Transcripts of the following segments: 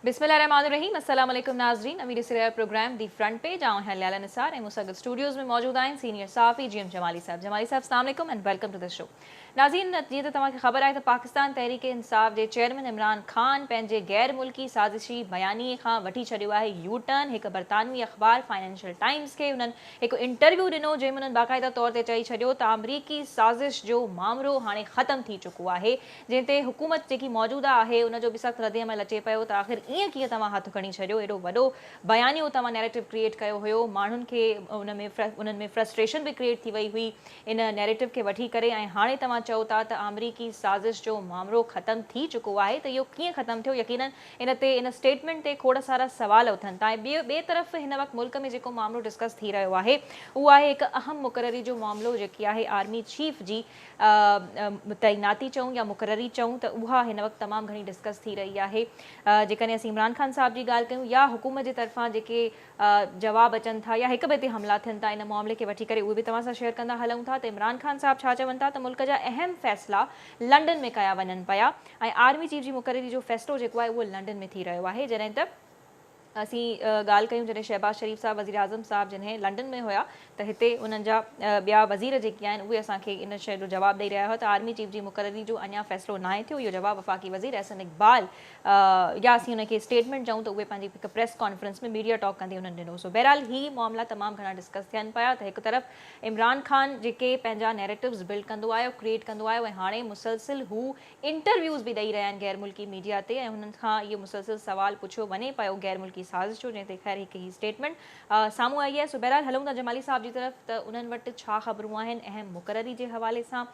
بسم الله الرحمٰن الرحيم السلام عليڪم ناظرين اوهين ڏسي رهيا آهيو پروگرام the front page آئون آهيان ليليٰ نثار ۽ مون سان گڏ اسٽوڊيوز ۾ موجود آهن سينيئر صحافي جي ايم جمالي صاحب جمالي صاحب السلام عليڪم and welcome to the show ناظرين جيئن ته توهان کي خبر آهي ته پاڪستان تحريڪ انصاف جي چيئرمين عمران خان پنهنجي غير ملڪي سازشي بيانيي کان وٺي ڇڏيو آهي يو ٽرن هڪ برطانوي اخبار فائنانشل ٽائمز کي انهن هڪ انٽرويو ڏنو جنهن ۾ انهن باقاعده طور تي چئي ڇڏيو ته آمريڪي سازش جو مامرو هاڻي ختم ٿي چڪو آهي جنهن تي حڪومت جيڪي موجوده آهي ان جو به سخت ردعمل اچي پيو ته آخر ائين ڪيئن توهان هٿ کڻي ڇڏيو ايڏو وڏو بيانيو توهان نيريٽو ڪريئيٽ ڪيو هيو ماڻهن کي ان ۾ انهن ۾ فرسٽريشن به ڪريئيٽ ٿي وئي هئي ان نيريٽو کي وٺي ڪري ۽ هاڻي توهان چئو ٿا ته آمريڪي سازش جو مامرو ختم ٿي چڪو آهي ته اهو ڪيئن ختم ٿيو يقينن ان تي ان اسٽيٽمينٽ تي کوڙ سارا سوال اٿن ٿا ۽ ٻئي ٻئي طرف هن وقت ملڪ ۾ جيڪو معاملو ڊسڪس ٿي رهيو آهي اهو آهي هڪ اهم مقرري جو معاملو جيڪي آهي آرمي چيف جي تعيناتي چئون يا مقرري چئون ته اها هن وقت تمام گهڻي ڊسڪس ٿي رهي آهي جيڪڏهن اسين عمران خان صاحب جي ڳالهه ڪيون يا حڪومت جي طرفان جيڪي جواب اچن ٿا يا هڪ ٻئي تي حملا ٿين ٿا ان معاملي کي وٺي ڪري اهي به توهان سان شيئر ڪندا هلون ٿا ته عمران خان صاحب ڇا چون ٿا ته ملڪ جا اهم فيصلا لنڊن ۾ ڪيا وڃن پيا ۽ آرمي چيف جي مقرري جو فيصلو جيڪو آهي اهو لنڊن ۾ ٿي رهيو آهي جڏهن ته اسين ڳالهه ڪيون جڏهن شهباز شريف صاحب وزيراعظم صاحب جڏهن لنڊن ۾ هيا ته هتي انهن جا ٻيا وزير جيڪي آهن اهي اسان کي ان شيء جو جواب ڏئي رهيا هيا ته آرمي چيف جي مقرري جو اڃا فيصلو ناهي ٿيو اهو جواب وفاقي وزير احسن اقبال يا اسين ان کي اسٽيٽمينٽ چئون ته اهي پنهنجي هڪ پريس ڪانفرنس ۾ ميڊيا ٽاڪ ڪندي انهن ڏنو سو بهرحال هي معاملا تمام گهڻا ڊسڪس ٿين پيا ته هڪ طرف عمران خان جيڪي پنهنجا نيريٽوز بلڊ ڪندو آيو ڪريئيٽ ڪندو آيو ۽ هاڻي مسلسل هو انٽرويوز به ڏئي رهيا آهن غير ملڪي ميڊيا تي ۽ هنن کان اهو مسلسل سوال پڇيو وڃي پيو غير ملڪي سازش جو جنهن تي خير هڪ هي اسٽيٽمينٽ سامهون آئي آهي سو بهرحال هلون ٿا جمالي صاحب جي طرف ته انهن وٽ ڇا خبرون آهن اهم مقرري جي حوالي سان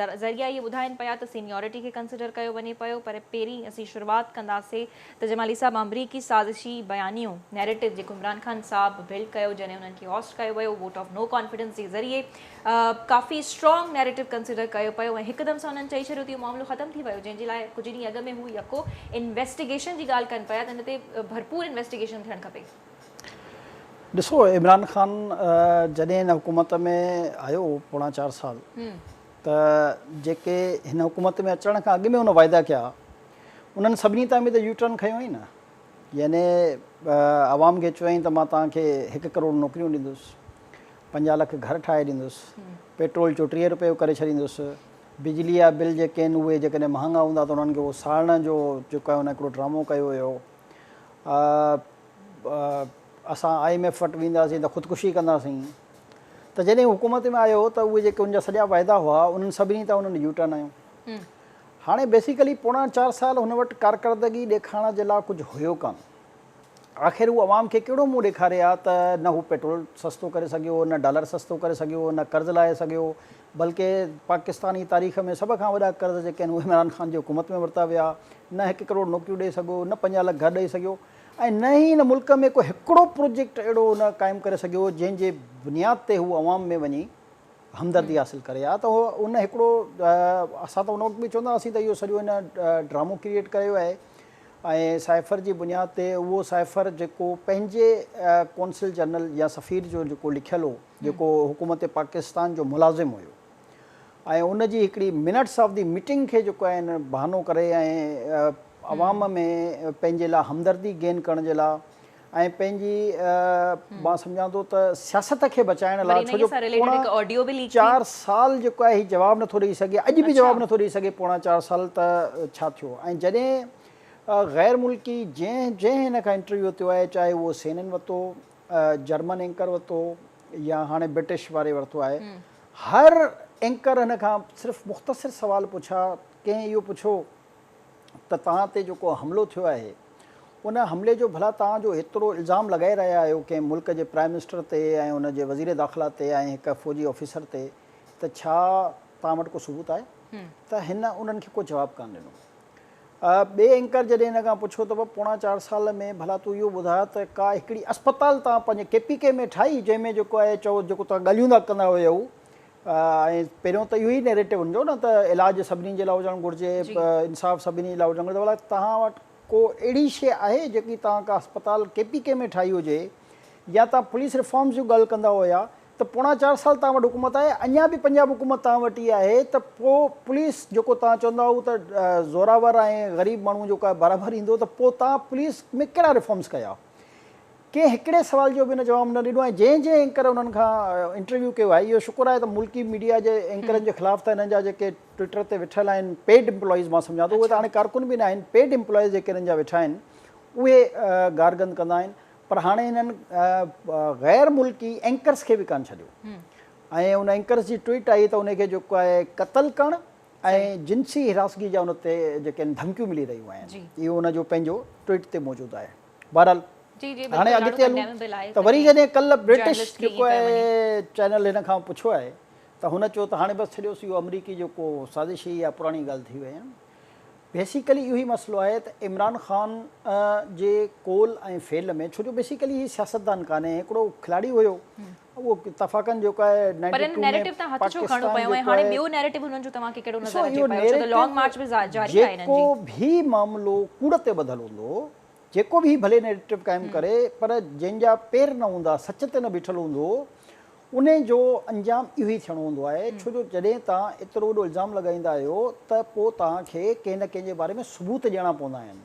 ذريعا اهي ٻڌائين پيا ته سينيورٽي کي ڪنسيڊر ڪيو وڃي پيو پر پهرين اسين شروعات ڪنداسي ته جمالي صاحب آمريڪي سازشي بيانيو، Narrative، جيڪو عمران خان صاحب بلڊ ڪيو جڏهن انهن کي هوسٽ ڪيو ويو ووٽ آف نو ڪانفيڊنس جي ذريعي ڪافي اسٽرانگ نيريٽو ڪنسيڊر ڪيو پيو ۽ هڪدم سان انهن چئي ڇڏيو ته اهو معاملو ختم ٿي ويو جنهن جي لاء ڪجهه ڏينهن اڳ ۾ هو يڪو انويسٽيگيشن جي ڳالهه ڪن پيا ته ان تي ڀرپور انويسٽيگيشن ٿيڻ کپي. ڏسو عمران خان جڏهن هن حڪومت ۾ آيو پوڻا چار سال ته جيڪي هن حڪومت ۾ اچڻ کان اڳ ۾ هن واعدا ڪيا انهن سڀني تان به ته يو ٽرن کنيو ئي نه يعني عوام کي چيائين ته مان توهان کي هڪ ڪروڙ نوڪريون ڏيندس 50 لک گهر ٺاهي ڏيندس پيٽرول 34 روپيه ڪري ڇڏيندس بجلي جا بل جيڪي آهن اهي جيڪڏهن مهانگا هوندا ته انهن کي اهو ساڙڻ جو جيڪو آهي ان هڪڙو ڊرامو ڪيو ويو اسان I M F وٽ وينداسين ته خودڪشي ڪنداسين ته جڏهن حڪومت ۾ آيو ته اهي جيڪي ان جا سڄا واعدا هئا انهن سڀني تان انهن يو ٽرن هنيو. هاڻي بيسيڪلي پوڻا چار سال هن وٽ ڪارڪردگي ڏيکارڻ جي لاء ڪجهه هيو ڪانه. آخر هو عوام کي ڪهڙو منهن ڏيکاري ها ته نه هو پيٽرول سستو ڪري سگهيو، نه ڊالر سستو ڪري سگهيو، نه قرض لاهي سگهيو، بلڪه پاڪستاني تاريخ ۾ سڀ کان وڏا قرض جيڪي آهن اهي عمران خان جي حڪومت ۾ ورتا ويا، نه هڪ ڪروڙ نوڪريون ڏئي سگهيو، نه 50 لک گهر ڏئي سگهيو ۽ نه ئي هن ملڪ ۾ ڪو هڪڙو پروجيڪٽ اهڙو نه قائم ڪري سگهيو جنهن جي بنياد تي هو عوام ۾ وڃي همدردي حاصل ڪري ها ته ان هڪڙو اسان ته ان وقت به چوندا هئاسين ته اهو سڄو هن ڊرامو ڪريئيٽ ڪيو آهي ۽ سائفر جي بنياد تي اهو سائفر جيڪو پنهنجي قونصل جنرل يا سفير جو جيڪو لکيل هو جيڪو حڪومت پاڪستان جو ملازم هيو ۽ ان جي هڪڙي منٽس آف the meeting کي جيڪو آهي هن بهانو ڪري ۽ عوام ۾ پنهنجي لاء همدردي گين ڪرڻ جي لاء ۽ پنهنجي مان سمجهان ٿو ته سياست کي بچائڻ لاء ڇو جو پوڻا چار سال جيڪو آهي هي جواب نٿو ڏئي سگهي اڄ به جواب نٿو ڏئي سگهي پوڻا چار سال ته ڇا ٿيو ۽ جڏهن غير ملڪي جنهن جنهن هن کان انٽرويو ورتو آهي چاهي اهو سي اين اين ورتو جرمن اينڪر ورتو يا هاڻي برٽش واري ورتو آهي هر اينڪر هن کان صرف مختصر سوال پڇا ڪنهن اهو پڇيو ته توهان تي جيڪو حملو ٿيو آهي ان حملي جو ڀلا توهان جو ايترو الزام لڳائي رهيا آهيو ڪنهن ملڪ جي پرائم منسٽر تي ۽ ان جي وزير داخلا تي ۽ هڪ فوجي آفيسر تي ته ڇا توهان وٽ ڪو ثبوت آهي ته هن انهن کي ڪو جواب ڪانه ڏنو. ٻئي اينڪر جڏهن هن کان پڇيو ته پوڻا چار سال ۾ ڀلا تون اهو ٻڌاء ته ڪا هڪڙي اسپتال توهان پنهنجي ڪي پي ڪي ۾ ٺاهي جنهن ۾ جيڪو آهي چئو جيڪو توهان ڳالهيون ٿا ڪندا هيو ۽ پهريون ته اهو ئي نيريٽو هن جو نه ته علاج سڀني جي لاء هجڻ گهرجي انصاف سڀني جي لاء هجڻ گهرجي ڀلا توهان وٽ ڪو اهڙي شيء آهي جيڪي توهان ڪا اسپتال ڪي پي ڪي ۾ ٺاهي هجي يا توهان پوليس ريفارمز جون ڳالهه ڪندا هيا ته پوڻا چار سال توهان وٽ حڪومت آهي، اڃا به پنجاب حڪومت توهان وٽ ئي آهي ته پوء پوليس جيڪو توهان چوندا هئو ته زوراور ۽ غريب ماڻهو جيڪو آهي برابر ايندو ته پوء توهان پوليس ۾ ڪهڙا ريفارمز ڪيا؟ ڪنهن هڪڙي سوال جو به هن جواب نه ڏنو ۽ جنهن جنهن اينڪر انهن کان انٽرويو ڪيو آهي اهو شڪر آهي ته ملڪي ميڊيا جي اينڪرن جي خلاف ته هنن جا جيڪي ٽوئٽر تي ويٺل آهن پيڊ امپلائيز مان سمجهان ٿو اهي ته هاڻي ڪارڪن به نه آهن پيڊ امپلائيز جيڪي هنن جا ويٺا آهن اهي گارگند ڪندا آهن پر هاڻي هنن غير ملڪي اينڪرز کي به ڪانه ڇڏيو ۽ ان اينڪرز جي ٽوئيٽ آئي ته ان کي جيڪو آهي قتل ڪرڻ ۽ جنسي هراسگي جا ان تي جيڪي آهن ڌمڪيون ملي رهيون آهن اهو ان جو پنهنجو ٽوئيٽ تي موجود آهي بهرحال هاڻي اڳتي هلون ته وري جڏهن ڪلهه برٽش جيڪو آهي چينل هن کان پڇيو آهي ته هن چيو ته هاڻي بس ڇڏيوس اهو آمريڪي جيڪو سازشي يا پراڻي ڳالهه ٿي وئي آهي بيسيڪلي اهو ئي مسئلو آهي ته عمران خان جي قول ۽ فعل ۾ ڇو جو بيسيڪلي هي سياستدان ڪانهي هڪڙو کلاڙي هيو اهو اتفاقن جيڪو آهي پر ان نيريٽو تان هٿ ڇو کڻڻو پيو ۽ هاڻي ٻيو نيريٽو هنن جو توهان کي ڪهڙو نظر اچي پيو ڇو ته لانگ مارچ به جاري آهي هنن جي. جيڪو به معاملو ڪوڙ تي ٻڌل هوندو جيڪو به هي ڀلي نيريٽو قائم ڪري پر جنهن جا پير نه هوندا سچ تي نه بيٺل هوندو انهي جو انجام اهو ئي ٿيڻو هوندو آهي، ڇو جو جڏهن توهان ايترو وڏو الزام لڳائيندا آهيو ته پوء توهان کي ڪنهن نه ڪنهن جي باري ۾ ثبوت ڏيڻا پوندا آهن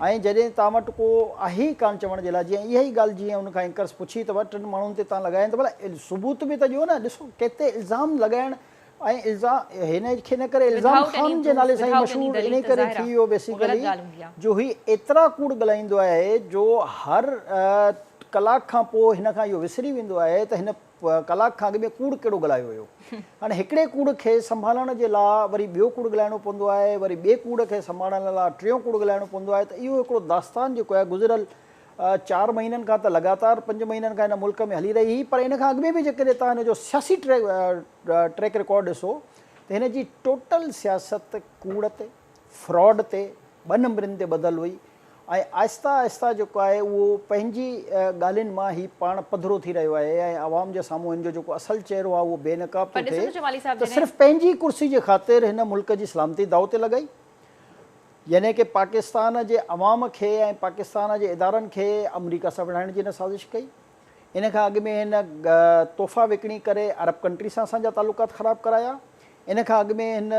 ۽ جڏهن توهان وٽ ڪو آهي ئي ڪانه چوڻ جي لاء جيئن اها ئي ڳالهه جيئن ان کان اينڪرس پڇي ته ڀلا ٽن ماڻهن تي توهان لڳايا آهن ته ڀلا ثبوت به ته ڏيو نه ڏسو ڪنهن تي الزام لڳائڻ ۽ الزام هن کي ان ڪري الزام خان جي نالي سان ئي مشهور انهي ڪري ٿي ويو بيسيڪلي جو هي ايترا ڪوڙ ڳالهائيندو آهي جو هر ڪلاڪ کان پوء هن کان اهو وسري ويندو آهي ته هن ڪلاڪ کان اڳ ۾ ڪوڙ ڪهڙو ڳالهايو هيو. هاڻي هڪڙي ڪوڙ کي سنڀالڻ جي لاء وري ٻيو ڪوڙ ڳالهائڻو پوندو آهي وري ٻئي ڪوڙ کي سنڀالڻ لاء ٽيون ڪوڙ ڳالهائڻو پوندو آهي ته اهو هڪڙو داستان جيڪو آهي گذريل چار مهينن کان ته لڳاتار پنج مهينن کان هن ملڪ ۾ هلي رهي هئي پر ان کان اڳ ۾ به جيڪڏهن توهان هن جو سياسي ٽريڪ رڪارڊ ڏسو ته هن جي ٽوٽل سياست ڪوڙ تي، فراڊ تي، ٻه نمبرين تي ٻڌل هئي ۽ آهسته آهسته جيڪو آهي اهو پنهنجي ڳالهين مان هي پاڻ پڌرو ٿي رهيو آهي ۽ عوام جي سامهون هن جو جيڪو اصل چهرو آهي اهو بي نقاب ٿو ٿئي ته صرف پنهنجي ڪرسي جي خاطر هن ملڪ جي سلامتي داء تي لڳائي. يعني ڪه پاڪستان جي عوام کي ۽ پاڪستان جي ادارن کي آمريڪا سان وڙهائڻ جي هن سازش ڪئي. ان کان اڳ ۾ هن تحفا وڪڻي ڪري عرب ڪنٽري سان اسان جا تعلقات خراب ڪرايا. ان کان اڳ ۾ هن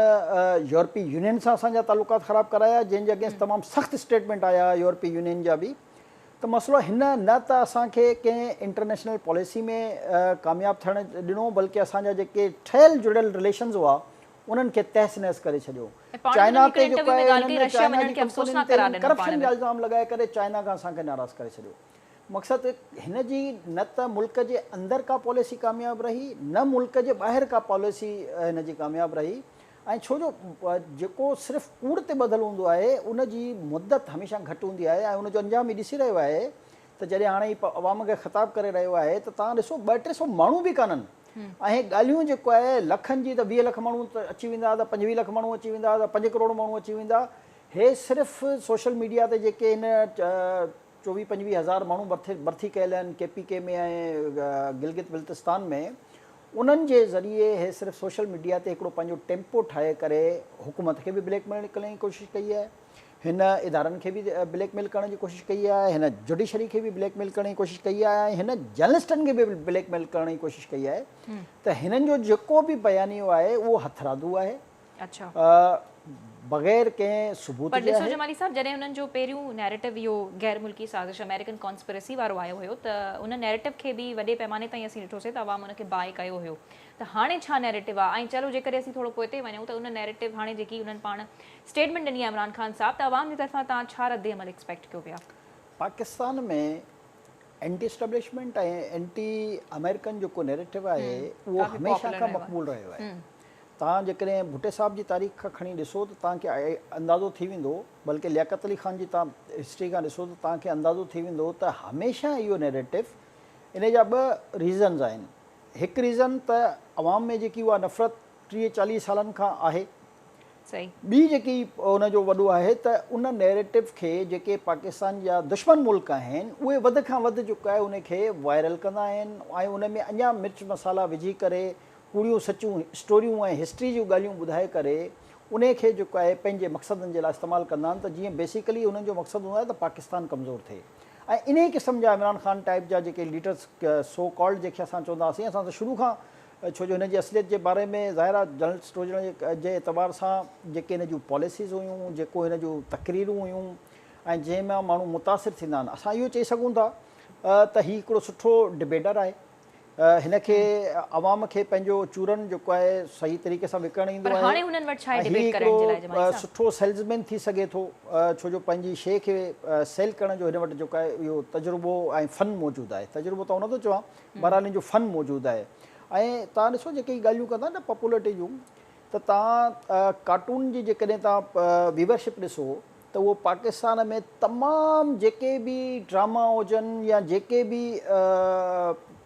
يورپي يونين سان اسان جا تعلقات خراب ڪرايا جنهن جي اگينسٽ تمام سخت اسٽيٽمينٽ آيا يورپي يونين جا به ته مسئلو هن نه ته اسان کي ڪنهن انٽرنيشنل پاليسي ۾ ڪامياب ٿيڻ ڏنو بلڪه اسان جا جيڪي ٺهيل جڙيل رليشنز هئا انهن کي تهس نهس ڪري ڇڏيو. چائنا تي جيڪو آهي هنن چائنا جي ڪمپنين تي هنن ڪرپشن جا الزام لڳائي ڪري چائنا کان اسان کي ناراض ڪري ڇڏيو. مقصد هن جي نه ته ملڪ جي اندر ڪا پاليسي ڪامياب رهي نه ملڪ جي ٻاهر ڪا پاليسي هن جي ڪامياب رهي ۽ ڇو جو جيڪو صرف ڪوڙ تي ٻڌل هوندو آهي ان جي مدت هميشه گهٽ هوندي آهي ۽ ان جو انجام هي ڏسي رهيو آهي ته جڏهن هاڻي هي عوام کي خطاب ڪري رهيو آهي ته توهان ڏسو ٻه ٽي سو ماڻهو به ڪانهن ۽ هي ڳالهيون جيڪو آهي لکن جي ته 20 لک ماڻهو ته اچي ويندا ته 25 لک ماڻهو اچي ويندا ته 5 ڪروڙ ماڻهو اچي ويندا هي صرف سوشل ميڊيا تي جيڪي هن 24 25 هزار ماڻهو ڀرتي ڪيل آهن ڪي پي ڪي ۾ ۽ گلگت بلتستان ۾ انهن جي ذريعي هي صرف سوشل ميڊيا تي هڪڙو پنهنجو ٽيمپو ٺاهي ڪري حڪومت کي به بليڪ ميل ڪرڻ جي ڪوشش ڪئي آهي هن ادارن کي به بليڪ ميل ڪرڻ جي ڪوشش ڪئي آهي، هن جڊيشري کي به بليڪ ميل ڪرڻ جي ڪوشش ڪئي آهي ۽ هن جرنلسٽن کي به بليڪ ميل ڪرڻ جي ڪوشش ڪئي آهي ته هنن جو جيڪو به بيانيو آهي اهو هٿرادو آهي بغير ڪنهن ثبوت پر ڏسو جمالي صاحب جڏهن هنن جو پهريون نيريٽو اهو غير ملڪي سازش آمريڪن ڪانسپرسي وارو آيو هيو ته ان نيريٽو کي به وڏي پيماني تائين اسين ڏٺوسي ته عوام ان کي باء ڪيو هيو ته هاڻي ڇا نيريٽو آهي ۽ چلو جيڪڏهن اسين ٿورو پوئتي وڃون ته ان نيريٽو هاڻي جيڪي انهن پاڻ اسٽيٽمينٽ ڏني آهي عمران خان صاحب ته عوام جي طرفان توهان ڇا رد عمل ايڪسپيڪٽ ڪيو پيا؟ Pakistan ۾ anti establishment ۽ anti American جيڪو نيريٽو آهي اهو هميشه کان مقبول رهيو آهي. توهان جيڪڏهن ڀٽي صاحب جي تاريخ کان کڻي ڏسو ته توهان کي اندازو ٿي ويندو بلڪه لياقت علي خان جي توهان هسٽري کان ڏسو ته توهان کي اندازو ٿي ويندو ته هميشه اهو نيريٽو ان جا ٻه ريزنز آهن هڪ ريزن ته عوام ۾ جيڪي اها نفرت 30 40 سالن کان آهي ٻي جيڪي ان جو وڏو آهي ته ان نيريٽو کي جيڪي پاڪستان جا دشمن ملڪ آهن اهي وڌ کان وڌ جيڪو آهي ان کي وائرل ڪندا آهن ۽ ان ۾ اڃا مرچ مصالحا وجهي ڪري ڪوڙيون سچيون اسٽوريون ۽ هسٽري جون ڳالهيون ٻڌائي ڪري ان کي جيڪو آهي پنهنجي مقصدن جي لاء استعمال ڪندا آهن ته جيئن بيسيڪلي انهن جو مقصد هوندو آهي ته پاڪستان ڪمزور ٿئي. ۽ انهي قسم جا عمران خان ٽائيپ جا جيڪي ليڊرز سو ڪالڊ جيڪي اسان چوندا هئاسين اسان ته شروع کان ڇو جو هن جي اصليت جي باري ۾ ظاهر آهي جرنلسٽ هجڻ جي اعتبار سان جيڪي هن جون پاليسيز هيون جيڪو هن جون تقريرون هيون ۽ جنهن مان ماڻهو متاثر ٿيندا آهن اسان اهو چئي سگهون ٿا ته هي هڪڙو سٺو ڊبيٽر آهي هن کي عوام کي پنهنجو چورن جيڪو آهي صحيح طريقي سان وڪڻڻ ايندو پر آهي هاڻي هنن وٽ ڇا آهي ۽ هي ڊبيٽ ڪرڻ جي لاء هڪڙو جمالي صاحب؟ سٺو سيلزمين ٿي سگهي ٿو ڇو جو پنهنجي شيء کي سيل ڪرڻ جو هن وٽ جيڪو آهي اهو تجربو ۽ فن موجود آهي تجربو ته آئون نٿو چوان بهرحال هن جو فن موجود آهي ۽ توهان ڏسو جيڪي هي ڳالهيون ڪندا آهن نه پاپولرٽي جون ته توهان ڪارٽون جي جيڪڏهن توهان ويورشپ ڏسو ته اهو پاڪستان ۾ تمام جيڪي به ڊراما هجن يا جيڪي به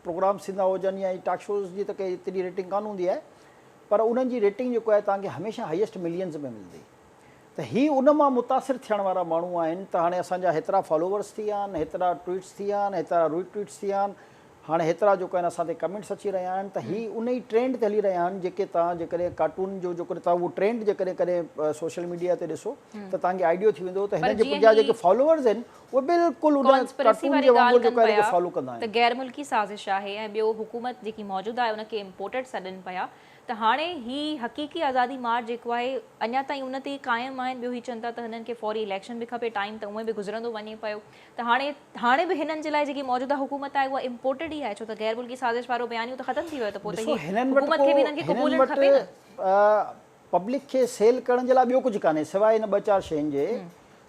پروگرامس ٿيندا هجن يا ٽاڪ شوز جي ته ڪي ايتري ريٽنگ ڪانه هوندي آهي پر انهن جي ريٽنگ جيڪو آهي توهان کي هميشه هائيسٽ ملينز ۾ ملندي ته هي ان مان متاثر ٿيڻ وارا ماڻهو آهن ته هاڻي اسان جا هيترا فالوورس ٿي ويا آهن هيترا ٽوئيٽس ٿي ويا آهن هيترا ري ٽوئيٽس ٿي ويا آهن هاڻي هيترا جيڪو آهن اسان تي ڪمينٽس اچي رهيا آهن ته هي ان ئي ٽرينڊ تي هلي رهيا آهن جيڪي توهان جيڪڏهن ڪارٽون جو جيڪڏهن توهان اهو ٽرينڊ جيڪڏهن ڪڏهن سوشل ميڊيا تي ڏسو ته توهان کي آئيڊيو ٿي ويندو ته پر هن جي جيئن پٺيان هي جيڪي فالوورز آهن اهي بلڪل ان ڪانسپرسي ڪارٽون واري جي وانگر ڳالهه ڪن جيڪو آهي ان پيا کي فالو ڪندا ته آهن. غير ملڪي سازش آهي ۽ ٻيو حڪومت جيڪي موجوده آهي ان کي امپورٽڊ سڏن پيا ته هاڻي هي حقيقي آزادي مارچ جيڪو آهي اڃا تائين ان تي ئي قائم آهن ٻيو هي چون ٿا ته هنن کي فوري اليڪشن به کپي ٽائيم ته اونئن به گذرندو وڃي پيو ته هاڻي هاڻي به هنن جي لاء جيڪي موجوده حڪومت آهي اها امپورٽيڊ ئي آهي ڇو ته غير ملڪي سازش وارو بيانيو ته ختم ٿي ويو ته پوء ته ڏسو هي هنن وٽ حڪومت ڪو کي به هنن کي هنن قبولڻ وٽ کپي نه. پبلڪ کي سيل ڪرڻ جي لاء ٻيو ڪجهه ڪانهي سواء ان ٻه چار شين جي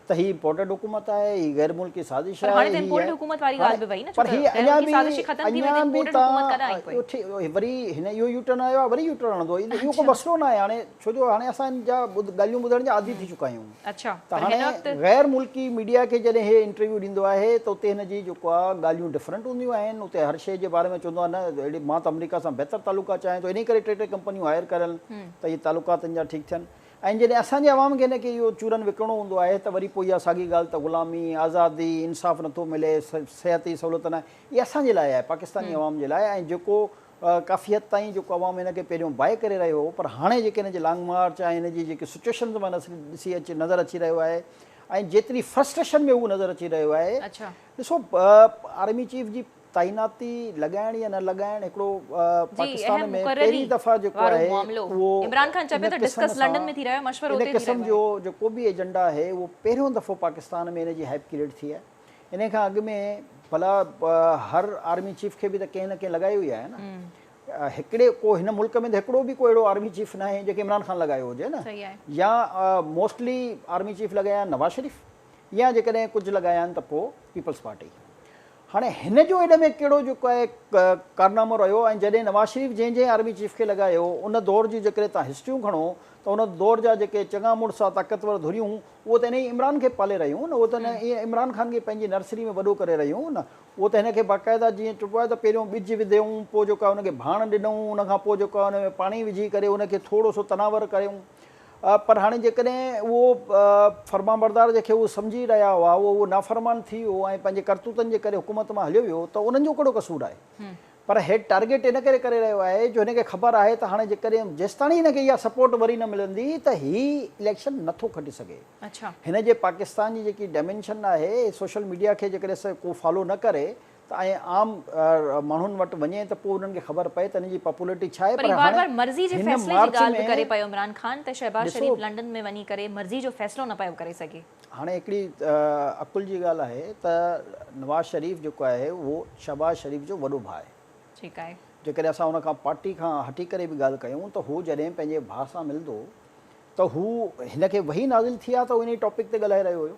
ته هي امپورٽيڊ حڪومت آهي هي غير ملڪي سازش پر آهي هاڻي ته هي امپورٽيڊ آهي حڪومت واري هاڻي ڳالهه به وئي نه ڇو پر ته هي غير اڃا ملڪي به سازش ئي ختم ٿي وئي ته اڃا به امپورٽيڊ حڪومت تان ڪڏهن آئي پوء. اهو ٺيڪ وري هن اهو يو ٽرن آيو آهي وري يو ٽرن هڻندو اهو ڪو اڇا مسئلو ناهي هاڻي ڇو جو هاڻي اسان هن جا ڳالهيون ٻڌڻ جا عادي ٿي چڪا آهيون. اڇا ته پر هن هاڻي وقت. غير ملڪي ميڊيا کي جڏهن هي انٽرويو ڏيندو آهي ته اتي هن جي جيڪو آهي ڳالهيون ڊفرنٽ هونديون آهن اتي هر شيء جي باري ۾ چوندو آهي نه اهڙي مان ته آمريڪا سان بهتر تعلقات چاهيان ٿو انهي ڪري ٽي ٽي ڪمپنيون هائر ڪريل ته اهي تعلقات هن جا ٺيڪ ٿين ۽ جڏهن اسان جي عوام کي هن کي اهو چورن وڪڻڻو هوندو آهي ته وري پوء اها ساڳي ڳالهه ته غلامي آزادي انصاف نٿو ملي صحت جي سهولت ناهي اهي اسان جي لاء آهي پاڪستاني عوام جي لاء ۽ جيڪو ڪافي حد تائين جيڪو عوام هن کي پهريون بائي ڪري رهيو هو پر هاڻي جيڪي هن جي لانگ مارچ ۽ هن جي جيڪي سچوئيشنز مان ڏسي اچي نظر اچي رهيو آهي ۽ جيتري فرسٽريشن ۾ هو نظر اچي رهيو آهي ڏسو آرمي چيف جي تعيناتي لڳائڻ يا نه لڳائڻ هڪڙو پاڪستان ۾ پهرين دفعا جيڪو آهي اهو ان قسم سان ان قسم جو جيڪو به ايجنڊا آهي اهو پهريون دفعو پاڪستان ۾ ان جي هائپ ڪريئيٽ ٿي آهي انهيء کان اڳ ۾ ڀلا هر آرمي چيف کي به ته ڪنهن نه ڪنهن لڳايو ئي آهي نه. هڪڙي ڪو هن ملڪ ۾ ته هڪڙو به ڪو اهڙو آرمي چيف ناهي جنهن کي عمران خان لڳايو هجي نه. يا موسٽلي آرمي چيف لڳايا آهن نواز شريف يا جيڪڏهن ڪجهه لڳايا آهن ته پوء پيپلز پارٽي. هاڻي هن جو ان ۾ ڪهڙو جيڪو آهي ڪارنامو رهيو ۽ جڏهن نواز شريف جنهن جنهن آرمي چيف کي لڳايو ان دور جون جيڪڏهن توهان هسٽريون کڻو ته ان دور جا جيڪي چڱا مڙس طاقتور ڌريون اهو ته انهيء عمران کي پالي رهيون هيون نه، اهو ته انهيء عمران خان کي پنهنجي نرسري ۾ وڏو ڪري رهيون هيون نه، اهو ته هن کي باقاعده جيئن چئبو آهي ته پهريون ٻج وڌيون، پوء جيڪو آهي ان کي ڀاڻ ڏنئون، ان کان پوء جيڪو آهي ان ۾ پاڻي وجهي ڪري ان کي ٿورو سو تناور ڪريون. پر هاڻي جيڪڏهن اهو فرمانبردار جنهن کي هو سمجهي رهيا هئا، اهو اهو نافرمان ٿي ويو ۽ پنهنجي ڪرتوتن جي ڪري حڪومت مان هليو ويو ته انهن جو ڪهڙو قصور آهي؟ پر هي ٽارگيٽ ان ڪري ڪري رهيو آهي جو هن کي خبر آهي ته هاڻي جيڪڏهن جيستاڻي هن کي اها سپورٽ وري نه ملندي ته هي اليڪشن نه ٿو کٽي سگهي. هن جي پاڪستان جي جيڪي ڊائمينشن آهي سوشل ميڊيا کي جيڪڏهن ڪو فالو نه ڪري ته ۽ عام ماڻهن وٽ وڃي ته پوء انهن کي خبر پئي ته هن جي پاپولرٽي ڇا آهي پر پر بار هاڻي بار مرضي جي هن فيصلي جي مارچ ڳالهه به ۾ ڪري پيو عمران خان ته شهباز ڏسو شريف لنڊن ۾ وڃي ڪري مرضي جو فيصلو نه پيو ڪري سگهي. هاڻي هڪڙي عقل جي ڳالهه آهي ته نواز شريف جيڪو آهي اهو شهباز شريف جو وڏو ڀاء آهي. ٺيڪ آهي. جيڪڏهن اسان ان کان پارٽي کان هٽي ڪري به ڳالهه ڪيون ته هو جڏهن پنهنجي ڀاء سان ملندو ته هو هن کي وحي نازل ٿي آ ته هو انهي ٽاپڪ تي ڳالهائي رهيو هيو.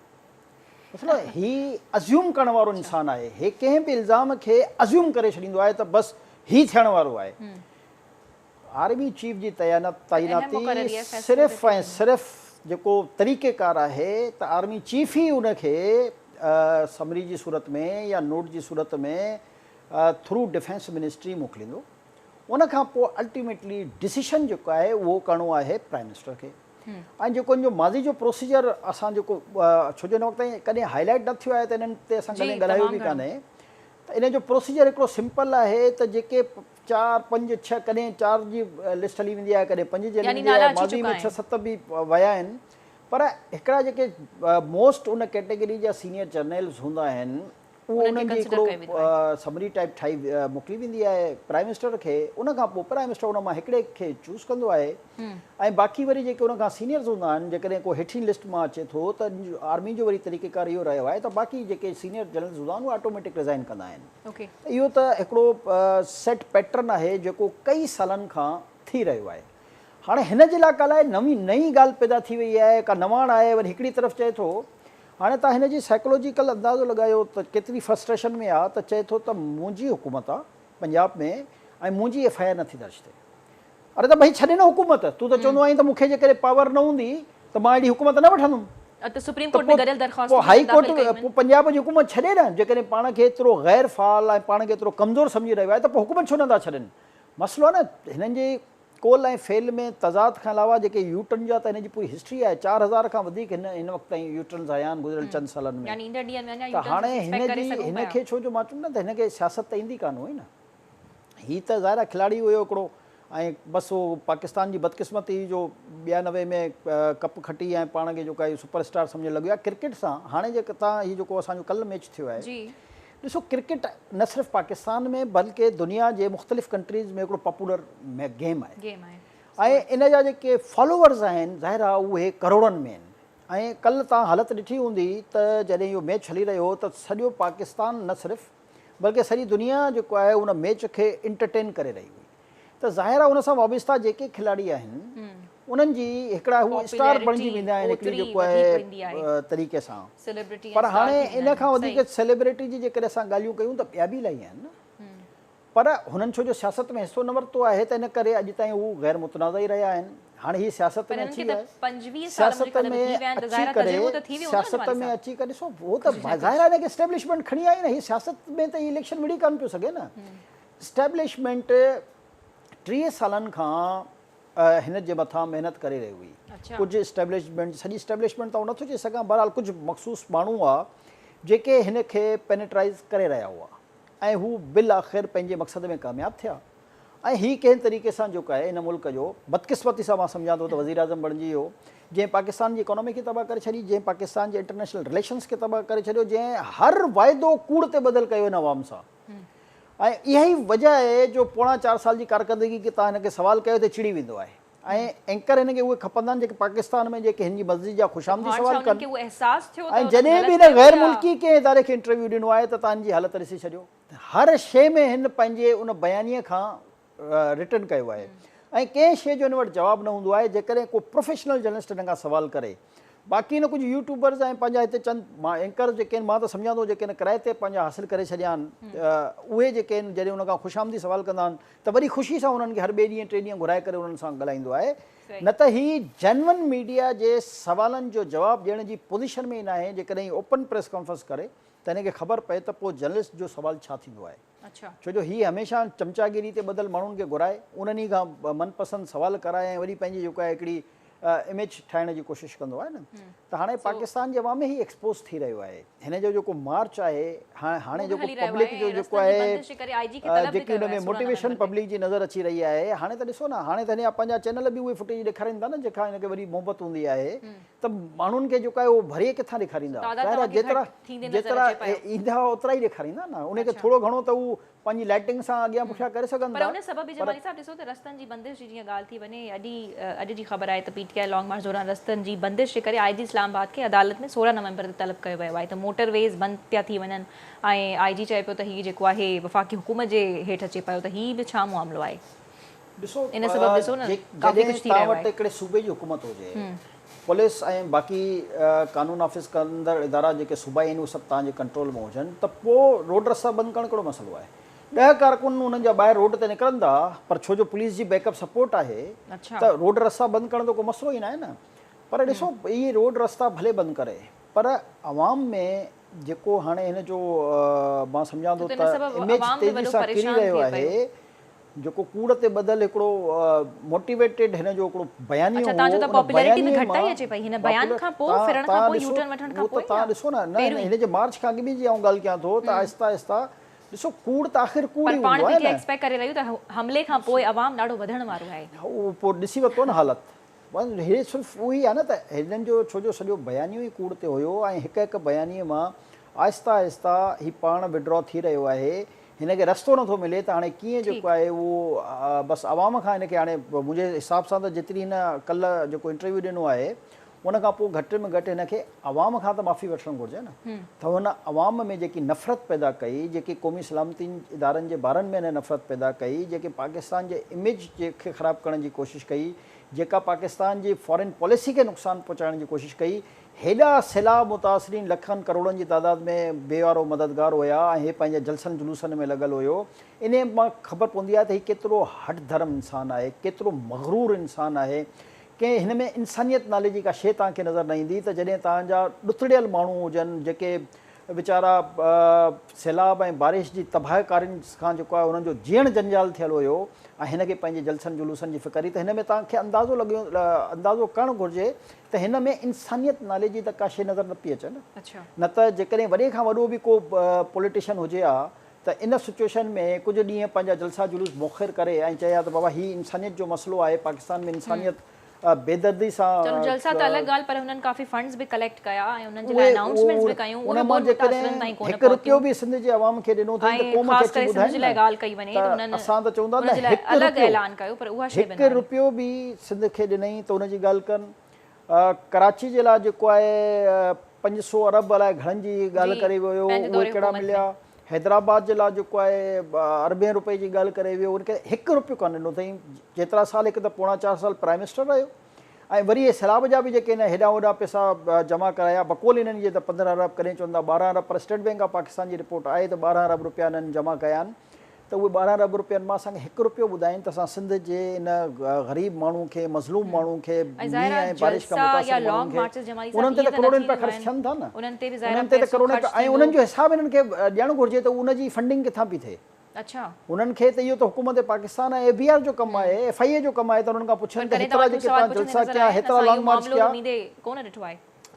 مثلا هي ازيوم ڪرڻ وارو انسان آهي. هي ڪنهن به الزام کي ازيوم ڪري ڇڏيندو آهي ته بس هي ٿيڻ وارو آهي. آرمي چيف جي تعيناتي صرف ۽ صرف جيڪو طريقي ڪار آهي ته آرمي چيف ئي ان کي سمري جي صورت ۾ يا نوٽ جي صورت ۾ ٿرو ڊفينس منسٽري موڪليندو ان کان پوء الٽيميٽلي ڊسيشن جيڪو آهي اهو ڪرڻو آهي پرائم منسٽر کي ۽ جيڪو ان جو ماضي جو پروسيجر اسان جيڪو ڇو جو هن وقت تائين ڪڏهن هائي لائيٽ نه ٿيو آهي ته انهن تي اسان ڪڏهن ڳالهايو به ڪانهي ته ان جو پروسيجر هڪڙو سمپل آهي ته جيڪي چار، پنج، ڇهه، ڪڏهن چار جي لسٽ هلي ويندي آهي، ڪڏهن پنج جي هلي يعني ويندي نالا آهي، اچي ماضي چڪا ۾ ڇهه آهن. ست به ويا آهن، پر هڪڙا جيڪي موسٽ ان ڪيٽيگري جا سينيئر جرنيلز هوندا آهن، اهو انهن جي هڪڙو سمري ٽائيپ ٺاهي موڪلي ويندي آهي پرائم منسٽر کي ان کان پوء پرائم منسٽر ان مان هڪڙي کي چوز ڪندو آهي ۽ باقي وري جيڪي ان کان سينيئرز هوندا آهن جيڪڏهن ڪو هيٺين لسٽ مان اچي ٿو ته آرمي جو وري طريقي ڪار اهو رهيو آهي ته باقي جيڪي سينيئر جنرلز هوندا آهن اهي آٽوميٽڪ ريزائن ڪندا آهن ته اهو ته هڪڙو سيٽ پيٽرن آهي جيڪو ڪئي سالن کان ٿي رهيو آهي هاڻي هن جي لاء ڪا لاء نوين نئين ڳالهه پيدا ٿي وئي آهي ڪا نواڻ آهي وري هڪڙي طرف چئي ٿو هاڻي توهان هن جي سائيڪولوجيڪل اندازو لڳايو ته ڪيتري فرسٽريشن ۾ آ ته چئي ٿو ته منهنجي حڪومت آ پنجاب ۾ ۽ منهنجي ايف I R نٿي درج ٿئي. اري ته ڀئي ڇڏي نه حڪومت، تون ته چوندو آهين ته مون کي جيڪڏهن پاور نه هوندي ته مان اهڙي حڪومت نه وٺندم. ته سپريم ڪورٽ ۾ گڏيل درخواستون پوء هائي ڪورٽ پوء پنجاب جي حڪومت ڇڏي نه، جيڪڏهن پاڻ کي ايترو غير فعال ۽ پاڻ کي ايترو ڪمزور سمجهي رهيو آهي ته پوء حڪومت ڇو نٿا ڇڏين؟ مسئلو آهي نه هنن جي قول ۽ فعل ۾ تضاد کان علاوه جيڪي يو ٽرن جا ته هن جي پوري هسٽري آهي 4000 کان وڌيڪ هن هن وقت تائين يو ٽرنز آيا آهن گذريل چند سالن ۾ يعني ايندڙ ڏينهن ۾ اڃا ته يو ٽرنز هاڻي ايڪسپيڪٽ هن ڪري جي سگهون هن پيا. کي ڇو جو مان چون نه ته هن کي سياست ته ايندي ڪانه هئي نه هي ته ظاهر آهي کلاڙي هيو هڪڙو ۽ بس اهو پاڪستان جي بدقسمتي هئي جو 92 ۾ ڪپ کٽي ۽ پاڻ کي جيڪو آهي سپر اسٽار سمجهڻ لڳو يا ڪرڪيٽ سان هاڻي جيڪا تان هي جيڪو اسان جو ڪلهه ميچ ٿيو آهي جي. ڏسو ڪرڪيٽ نه صرف پاڪستان ۾ بلڪه دنيا جي مختلف ڪنٽريز ۾ هڪڙو پاپولر گيم آهي ۽ ان جا جيڪي فالوورز آهن ظاهر آهي اهي ڪروڙن ۾ آهن ۽ ڪلهه توهان حالت ڏٺي هوندي ته جڏهن اهو ميچ هلي رهيو هو ته سڄو پاڪستان نه صرف بلڪه سڄي دنيا جيڪو آهي ان ميچ کي انٽرٽين ڪري رهي هئي ته ظاهر آهي ان سان وابسته جيڪي کلاڙي آهن انهن جي هڪڙا هو اسٽار بڻجي ويندا آهن هڪڙي جيڪو آهي طريقي سان پر هاڻي ان کان وڌيڪ سيليبرٽي جي جيڪڏهن اسان ڳالهيون ڪيون ته ٻيا به الاهي آهن نه پر هنن ڇو جو سياست ۾ حصو نه ورتو آهي ته ان ڪري اڄ تائين هو غير متنازع ئي رهيا آهن هاڻي هي سياست ۾ اچي ويا سياست ۾ اچي ڪري سياست ۾ اچي ڪري ڏسو هو ته ظاهر آهي هن کي اسٽيبلشمينٽ کڻي آئي نه هي سياست ۾ ته هي اليڪشن وڙهي ڪانه پيو سگهي نه اسٽيبلشمينٽ 30 سالن کان هن جي مٿان محنت ڪري رهي هئي. ڪجهه اسٽيبلشمينٽ، سڄي اسٽيبلشمينٽ ته آئون نٿو چئي سگهان، بهرحال ڪجهه مخصوص ماڻهو هئا جيڪي هن کي پينيٽرائيز ڪري رهيا هئا ۽ هو بالآخر پنهنجي مقصد ۾ ڪامياب ٿيا ۽ هي ڪنهن طريقي سان جيڪو آهي هن ملڪ جو بدقسمتي سان مان سمجهان ٿو ته وزيراعظم بڻجي ويو جنهن پاڪستان جي اڪانومي کي تباهه ڪري ڇڏي، جنهن پاڪستان جي انٽرنيشنل رليشنز کي تباهه ڪري ڇڏيو، جنهن هر واعدو ڪوڙ تي ٻڌل ڪيو هن عوام سان. ۽ اها ئي وجه آهي جو پوڻا چار سال جي ڪارڪردگي کي توهان هن کي سوال ڪيو ته چڙي ويندو آهي ۽ اينڪر هن کي اهي کپندا آهن جيڪي پاڪستان ۾ جيڪي هن جي مرضي جا خوشامدي سوال ڪن ۽ جڏهن به هن غير ملڪي ڪنهن اداري کي انٽرويو ڏنو آهي ته توهان هن جي حالت ڏسي ڇڏيو هر شيء ۾ هن پنهنجي ان بيانيي کان ريٽرن ڪيو آهي ۽ ڪنهن شيء جو هن وٽ جواب نه هوندو آهي جيڪڏهن ڪو پروفيشنل جرنلسٽ هن کان سوال ڪري باقي هن ڪجهه يوٽيوبرز ۽ پنهنجا هتي چند مان اينڪرز جيڪي آهن مان ته سمجهان ٿو جيڪي هن ڪرائي تي پنهنجا حاصل ڪري ڇڏيا آهن اهي جيڪي آهن جڏهن ان کان خوشامدي سوال ڪندا آهن ته وري خوشي سان انهن کي هر ٻئي ڏينهن ٽئين ڏينهن گهرائي ڪري انهن سان ڳالهائيندو آهي نه ته هي جينون ميڊيا جي سوالن جو جواب ڏيڻ جي پوزيشن ۾ ئي ناهي جيڪڏهن هي اوپن پريس ڪانفرنس ڪري ته هن کي خبر پئي ته پوء جرنلسٽ جو سوال ڇا ٿيندو آهي. ڇو جو هي هميشه چمچاگيري تي ٻڌل ماڻهن کي گهرائي انهن ئي کان من پسند سوال ڪرائي ۽ وري پنهنجي جيڪو آهي هڪڙي اميج ٺاهڻ جي ڪوشش ڪندو آهي نه ته هاڻي پاڪستان جي عوام ۾ هي ايڪسپوز ٿي رهيو آهي هن جو جيڪو مارچ آهي هاڻي جيڪو پبلڪ جو جيڪو آهي جيڪي ان ۾ موٽيويشن پبلڪ جي نظر اچي رهي آهي هاڻي ته ڏسو نه هاڻي ته هن جا پنهنجا چينل به اهي فوٽيج ڏيکارين ٿا نه جيڪا هن کي وڏي محبت هوندي آهي ته ماڻهن کي جيڪو آهي اهو ڀري ڪٿان ڏيکاريندا؟ ظاهر آهي جيترا جيترا ايندا اوترا ئي ڏيکاريندا نه ان کي ٿورو گهڻو ته هو پنهنجي لائٽنگ سان اڳيان پٺيان ڪري سگهن ٿا. پر ان سبب به جمالي صاحب ڏسو ته رستن جي بندش جي جيئن ڳالهه ٿي وڃي اڄ ئي اڄ جي خبر آهي ته P T I long march دوران رستن جي بندش جي ڪري آء جي اسلام آباد کي عدالت ۾ 16 نومبر تي طلب ڪيو ويو آهي ته موٽر ويز بند پيا ٿي وڃن ۽ آء جي چئي پيو ته هي جيڪو آهي وفاقي حڪومت جي هيٺ اچي پيو ته هي به ڇا معاملو آهي. ڏسو جڏهن توهان وٽ هڪڙي صوبي جي حڪومت هجي، پوليس ۽ باقي قانون نافذ ڪندڙ ادارا جيڪي صوبائي آهن اهي سڀ توهان جي ڪنٽرول ۾ هجن ته پوء روڊ رستا بند ڪرڻ ڪهڙو مسئلو آهي؟ ڏهه ڪارڪن انهن جا ٻاهر روڊ تي نڪرن ٿا پر ڇو جو پوليس جي بيڪ اپ سپورٽ آهي ته روڊ رستا بند ڪرڻ ته ڪو مسئلو ئي ناهي نه پر ڏسو اهي روڊ رستا ڀلي بند ڪري پر عوام ۾ جيڪو هاڻي هن جو مان سمجهان ٿو ته اميج تيزي سان ڪري رهيو آهي جيڪو ڪوڙ تي ٻڌل هڪڙو موٽيويٽيڊ هن جو هڪڙو بيانيو هو ان بيانيي مان توهان ڏسو اهو ته توهان ڏسو نه نه هن جي مارچ کان اڳ ۾ جي آئون ڳالهه ڪيان ٿو ته آهسته آهسته ڏسو ڪوڙ ته آخر ڪوڙ ئي هوندو آهي نه. اهو پوء ڏسي ورتو نه حالت هي صرف اهو ئي آهي نه ته هنن جو ڇو جو سڄو بيانيو ئي ڪوڙ تي هيو ۽ هڪ هڪ بيانيي مان آهسته آهسته هي پاڻ وڊرا ٿي رهيو آهي، هن کي رستو نٿو ملي ته هاڻي ڪيئن جيڪو آهي اهو بس عوام کان هن کي هاڻي منهنجي حساب سان ته جيتري هن ڪلهه جيڪو انٽرويو ڏنو آهي ان کان پوء گهٽ ۾ گهٽ هن کي عوام کان ته معافي وٺڻ گهرجي نه ته هن عوام ۾ جيڪي نفرت پيدا ڪئي، جيڪي قومي سلامتي ادارن جي بارن ۾ هن نفرت پيدا ڪئي، جيڪي پاڪستان جي اميج کي خراب ڪرڻ جي ڪوشش ڪئي، جيڪا پاڪستان جي فارين پاليسي کي نقصان پهچائڻ جي ڪوشش ڪئي، هيڏا سيلاب متاثرين لکن ڪروڙن جي تعداد ۾ بي وارو مددگار هيا ۽ هي پنهنجي جلسن جلوسن ۾ لڳل هيو، انهي مان خبر پوندي آهي ته هي ڪيترو هٺ ڌرم انسان آهي، ڪيترو مغرور انسان آهي، ڪنهن هن ۾ انسانيت نالي جي ڪا شيء توهان کي نظر نه ايندي ته جڏهن توهان جا ڏتڙيل ماڻهو هجن جيڪي ويچارا سيلاب ۽ بارش جي تباهه ڪارين کان جيڪو آهي انهن جو جيئڻ جنجال ٿيل هيو ۽ هن کي پنهنجي جلسن جلوسن جي فڪر هئي ته هن ۾ توهان کي اندازو لڳيو اندازو ڪرڻ گهرجي ته هن ۾ انسانيت نالي جي ته ڪا شيء نظر نه پئي اچي نه نه ته جيڪڏهن وڏي کان وڏو به ڪو پوليٽيشن هجي ها ته ان سچوئيشن ۾ ڪجهه ڏينهن پنهنجا جلسا جلوس موخر ڪري ۽ چئي ها ته بابا هي انسانيت جو مسئلو آهي پاڪستان ۾ انسانيت بيدردي سان چلو جلسا ته الڳ ڳالهه پر هنن ڪافي فنڊز به ڪليڪٽ ڪيا ۽ انهن جي لاء انائونسمينٽس به ڪيون اهي مان جيڪڏهن هڪ رپيو به سنڌ جي عوام کي ڏنو اٿئي ته قوم کي اچي ٻڌائين نه ته اسان ته چون ٿا ته هڪ رپيو به سنڌ کي ڏنئي ته ان جي ڳالهه ڪن ڪراچي جي لاء جيڪو آهي 500 ارب الائي گهڻن جي ڳالهه ڪري ويو هو اهي ڪهڙا مليا حيدرآباد جي لاء جيڪو آهي اربين روپئي جي ڳالهه ڪري ويو ان کي هڪ روپيو ڪانه ڏنو اٿئي جيترا سال هڪ ته پوڻا چار سال پرائم منسٽر رهيو ۽ وري اهي سيلاب جا به جيڪي هن هيڏانهن هوڏانهن پئسا جمع ڪرايا بقول انهن جي ته 15 ارب ڪڏهن چون ٿا 12 ارب پر اسٽيٽ بينڪ آف پاڪستان جي رپورٽ آهي ته 12 ارب روپيا انهن جمع ڪيا آهن ته اهي 12 ارب روپين مان اسان کي هڪ روپيو ٻڌائين ته اسان سنڌ جي ان غريب ماڻهو کي، مظلوم ماڻهو کي، مينهن ۽ بارش کان متاثر ماڻهن کي، انهن تي ته ڪروڙين رپيا خرچ ٿين ٿا نه، انهن تي ته ڪروڙين رپيا ۽ انهن جو حساب انهن کي ڏيڻ گهرجي ته ان جي فنڊنگ ڪٿان پئي ٿئي. انهن کي ته اهو ته حڪومت پاڪستان ۽ ايف بي آر جو ڪم آهي، ايف I اي جو ڪم آهي ته انهن کان پڇن ته هيترا جيڪي توهان جلسا ڪيا، هيترا لانگ مارچ ڪيا.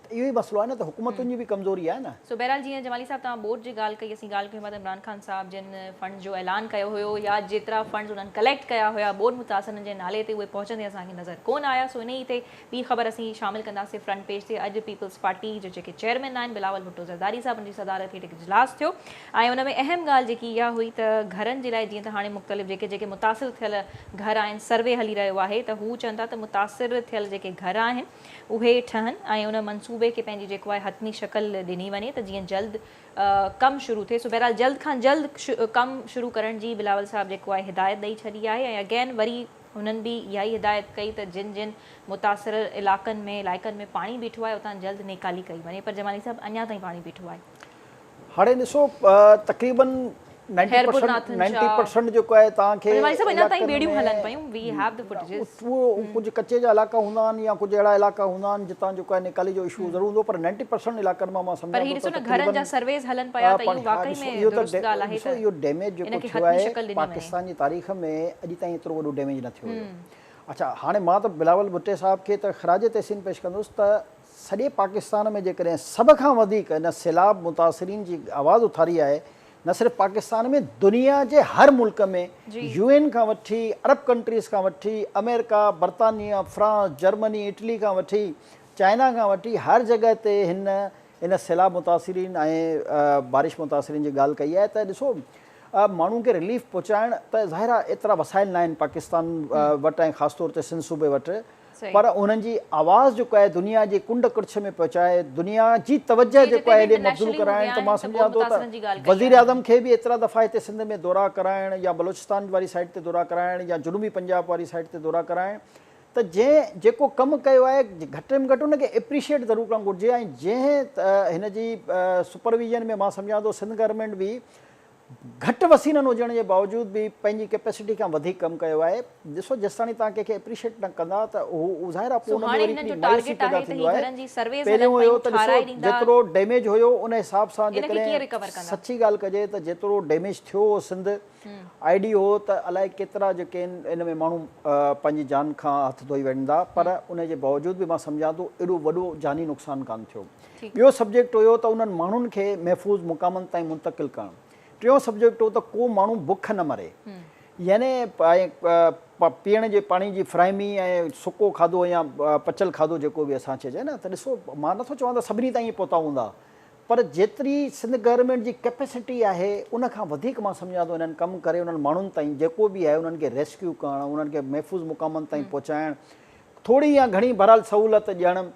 ته اهو ئي مسئلو آهي نه ته حڪومتن جي به ڪمزوري آهي نه. سو بهرحال جيئن جمالي صاحب توهان ٻوڏ جي ڳالهه ڪئي اسين ڳالهه ڪيون پيا ته عمران خان صاحب جن فنڊز جو اعلان ڪيو هيو يا جيترا فنڊز انهن ڪليڪٽ ڪيا هيا ٻوڏ متاثرن جي نالي تي اهي پهچندي اسان کي نظر ڪونه آيا سو انهي تي ٻي خبر اسين شامل ڪنداسين فرنٽ پيج تي اڄ پيپلز پارٽي جي جيڪي چيئرمين آهن بلاول ڀٽو زرداري صاحب ان جي صدارت هيٺ هڪ اجلاس ٿيو ۽ ان ۾ اهم ڳالهه جيڪي اها هئي ته گهرن جي لاء جيئن ته هاڻي مختلف جيڪي جيڪي متاثر ٿيل گهر آهن سروي هلي رهيو آهي ته هو چون ٿا ته متاثر ٿيل جيڪي گهر آهن اهي ٺهن ۽ ان منصوبي کي پنهنجي جيڪو آهي حتمي شڪل ڏني وڃي ته جيئن جلد ڪم شروع ٿئي سو بهرحال جلد کان جلد ڪم شروع ڪرڻ جي بلاول صاحب جيڪو آهي هدايت ڏئي ڇڏي آهي ۽ اگين وري هنن به اها ئي هدايت ڪئي ته جن جن متاثر علائقن ۾ علائقن ۾ پاڻي بيٺو آهي اتان جلد نيڪالي ڪئي وڃي پر جمالي صاحب اڃا تائين پاڻي بيٺو آهي. هاڻي ڏسو تقريبن نائنٽي پرسنٽ جيڪو آهي توهان کي علائقن ۾ اهو ڪجهه ڪچي جا علائقا هوندا آهن يا ڪجهه اهڙا علائقا هوندا آهن جتان جيڪو آهي نيڪالي جو اشو ضرور هوندو پر نائنٽي پرسنٽ علائقن مان مان سمجهان ٿو ته تقريبن ڏسو اهو ڊيميج جيڪو ٿيو آهي پاڪستان جي تاريخ ۾ اڄ تائين ايترو وڏو ڊيميج نه ٿيو هيو اڇا هاڻي مان ته بلاول ڀٽي صاحب کي ته خراج تحسين پيش ڪندس ته سڄي پاڪستان ۾ جيڪڏهن سڀ کان وڌيڪ ان سيلاب متاثرين جي آواز اٿاري آهي نه صرف پاڪستان ۾ دنيا جي هر ملڪ ۾ يو اين کان وٺي عرب ڪنٽريز کان وٺي آمريڪا برطانيه فرانس جرمني اٽلي کان وٺي چائنا کان وٺي هر جڳهه تي هن ان سيلاب متاثرين ۽ بارش متاثرين جي ڳالهه ڪئي آهي ته ڏسو ماڻهن کي رليف پهچائڻ ته ظاهر آهي ايترا وسائل ناهن پاڪستان وٽ ۽ خاص طور تي سنڌ صوبي وٽ پر انهن جي آواز جيڪو آهي دنيا جي ڪنڊ ڪڙڇ ۾ پهچائي دنيا جي توجه جيڪو آهي هيڏي مبذول ڪرائڻ ته مان سمجهان ٿو ته وزيراعظم کي به ايترا دفعا هتي سنڌ ۾ دورا ڪرائڻ يا بلوچستان واري سائيڊ تي دورا ڪرائڻ يا جنوبي پنجاب واري سائيڊ تي دورا ڪرائڻ ته جنهن جيڪو ڪم ڪيو آهي گهٽ ۾ گهٽ ان کي اپريشيئيٽ ضرور ڪرڻ گهرجي ۽ جنهن هن جي سپرويزن ۾ مان سمجهان ٿو سنڌ گورنمينٽ به گهٽ وسيلن هجڻ جي باوجود به پنهنجي ڪيپيسٽي کان وڌيڪ ڪم ڪيو آهي. ڏسو جيستاڻي توهان ڪنهن کي اپريشيئيٽ نه ڪندا ته هو ظاهر آهي پوء سو ان ۾ هاڻي وري هنن جو هڪڙي مايوسي ٽارگيٽ پيدا آهي ته ٿيندو هي آهي. گهرن جي سرويز هلن پهريون هيو پيون ته ڏسو ٺاهرائي ڏيندا جيترو ڊيميج هيو ان حساب سان ان کي ڪيئن جيڪڏهن ريڪور ڪندا. سچي ڳالهه ڪجي ته جيترو ڊيميج ٿيو هو سنڌ I D هو ته الائي ڪيترا جيڪي آهن ان ۾ ماڻهو پنهنجي جان کان هٿ ڌوئي ويندا پر ان جي باوجود به مان سمجهان ٿو ايڏو وڏو جاني نقصان ڪانه ٿيو. ٻيو سبجيڪٽ هيو ته انهن ماڻهن کي محفوظ مقامن تائين منتقل ڪرڻ. ٽيون سبجيڪٽ هو ته ڪو ماڻهو بک نه مري يعني پيئڻ جي پاڻي جي فراهمي ۽ سڪو کاڌو يا پچل کاڌو جيڪو به اسان چئجي نه ته ڏسو مان نٿو چوان ته سڀني تائين پهتا هوندا پر جيتري سنڌ گورنمينٽ جي ڪيپيسٽي آهي ان کان وڌيڪ مان سمجهان ٿو انهن ڪم ڪري انهن ماڻهن تائين جيڪو به آهي انهن کي ريسڪيو ڪرڻ انهن کي محفوظ مقامن تائين پهچائڻ ٿوري يا گهڻي بهرحال سهولت ڏيڻ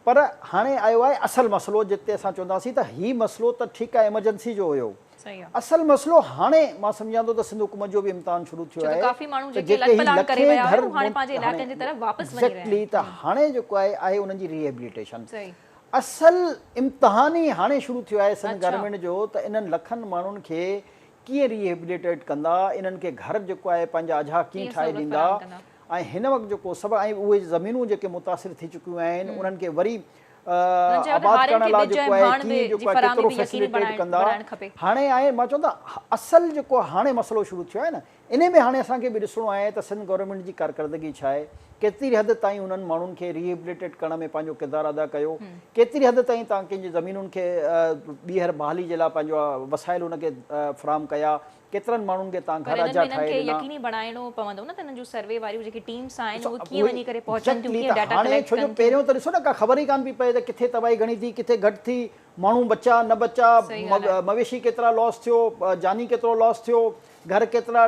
پر هاڻي آيو آهي اصل مسئلو جتي اسان چونداسين ته هي مسئلو ته ٺيڪ آهي ايمرجنسي جو هيو اصل مسئلو هاڻي مان سمجهان ٿو ته سنڌ حڪومت جو به امتحان شروع ٿيو آهي ته جيڪي هي لکين گهر ايگزيڪٽلي ته هاڻي جيڪو آهي آهي انهن جي ريهيبليٽيشن اصل امتحان ئي هاڻي شروع ٿيو آهي سنڌ گورنمينٽ جو ته انهن لکن ماڻهن کي ڪيئن ريهيبليٽيٽ ڪندا، انهن کي گهر جيڪو آهي پنهنجا اجها ڪيئن ٺاهي ڏيندا ۽ هن وقت جيڪو سڀ ۽ اهي زمينون جيڪي متاثر ٿي چڪيون آهن انهن کي وري آباد ڪرڻ لاء جيڪو آهي ڪيئن جيڪو آهي ڪيترو فيسليٽيٽ ڪندا. هاڻي آهي مان چوان ته اصل جيڪو هاڻي مسئلو شروع ٿيو آهي نه انهي ۾ هاڻي اسان کي به ڏسڻو آهي ته سنڌ گورنمينٽ جي ڪارڪردگي ڇا آهي، ڪيتري حد تائين انهن ماڻهن کي ريهيبليٽيٽ ڪرڻ ۾ پنهنجو ڪردار ادا ڪيو، ڪيتري حد تائين توهان ڪنهن جي زمينن کي ٻيهر بحالي جي لاء پنهنجو وسائل ان کي فراهم ڪيا، ڪيترن ماڻهن کي توهان پر گهر انهن اجها ۾ انهن ٺاهي کي ڏنا. يقيني بڻائڻو پوندو نه ته انهن جون سروي واريون جيڪي ٽيمس آهن اهي ڪيئن وڃي ڪري پهچن ٿيون، ايگزيڪٽلي ڪيئن ته ڊيٽا هاڻي ڪليڪٽ ڇو جو ڪن ٿيون. پهريون ته ڏسو نه ڪا خبر ئي ڪانه پئي پئي ته ڪٿي تباهي گهڻي ٿي ڪٿي گهٽ ٿي، ماڻهو بچا نه بچا، صحيح ڳالهه آهي. مويشي ڪيترا لاس ٿيو، جاني ڪيترو لاس ٿيو. گهر ڪيترا